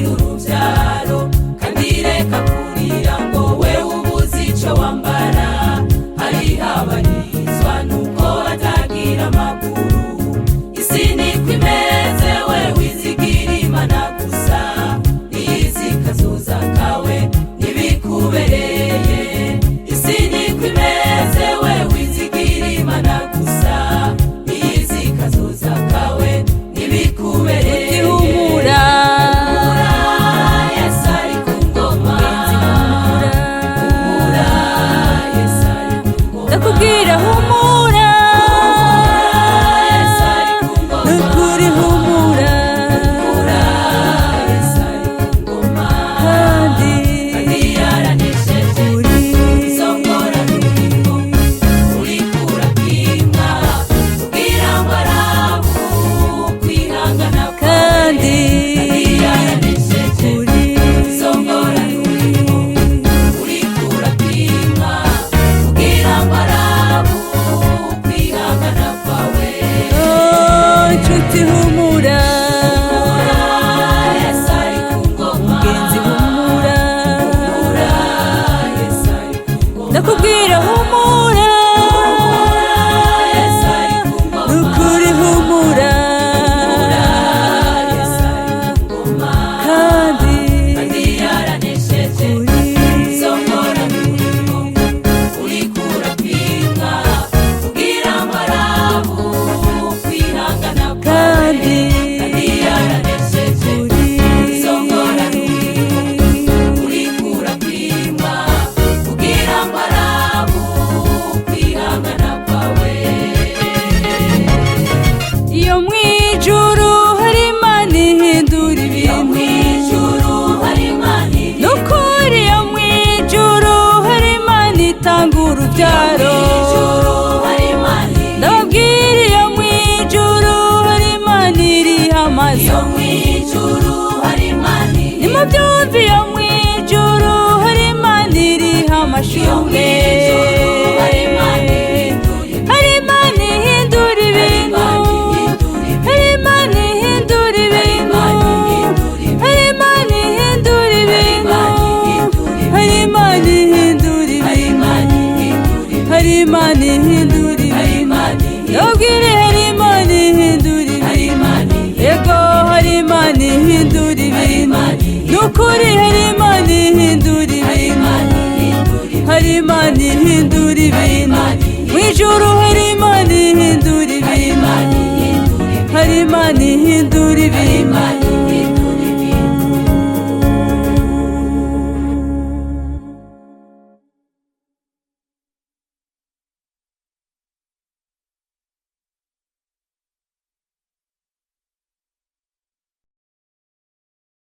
itagira urubyaro. Kandi reka kurira ngo wewe ubuze ico wambara. Hariho abarizwa nuko batagira amaguru. Isi niko imeze, we wizigira Imana gusa. Niyizi kazoza kawe ntibikubereye. Isi niko imeze, we wizigira Imana gusa. Niyizi kazoza kawe ntibikubereye. Humura. Humura, Yesu ari ku ngoma. Humura, Yesu ari ku ngoma. Ndakubwira humura. Yesu ari ku ngoma. Nukuri humura. Humura, Yesu ari ku ngoma. Kandi Kandi yaranesheje. uri Izo ngorane urimo uriko urapimwa kugira ngo arabe ukwihangana kwawe. Kandi Kandi yaranesheje. uri Izo ngorane urimo uriko urapimwa kugira ngo arabe ukwihangana kwawe. Oh, nshuti humura. Humura, Yesu ari ku ngoma. Mugenzi humura. Humura, Yesu ari ku ngoma. Ndakubwira humura. Yesu ari ku ngoma. Nukuri humura. Yesu ari ku ngoma. Kandi Kandi yaranesheje. uri Izo ngorane urimo uriko urapimwa kugira ngo arabe ukwihangana kwawe. Kandi Kandi yaranesheje. uri Izo ngorane urimo uriko urapimwa kugira ngo arabe ukwihangana kwawe. Iyo mwijuru hari Imana ihindura Iyo ibintu. mw'ijuru hari Imana. Nukuri iyo mwijuru hari Imana itanga urubyaro. Mw'ijuru hari Imana. Ndababwira, iyo mwijuru hari Imana iriha amazu. Iyo mw'ijuru hari Imana. Nimubyumve, iyo mwijuru hari Imana iriha Iyo amashimwe. mw'ijuru hari Imana ihindura. Hari Imana ihindura ibintu. Hari Imana ihindura ibintu. Hari Imana ihindura ibintu. Hari Imana ihindura ibintu. Hari Imana ihindura ibintu. Ndababwire, hari Imana ihindura ibintu. Yego, hari Imana ihindura ibintu. Nukuri hari Imana ihindura ibintu. Hari Imana ihindura ibintu. Mu ijuru hari Imana ihindura ibintu. Hari Imana ihindura ibintu.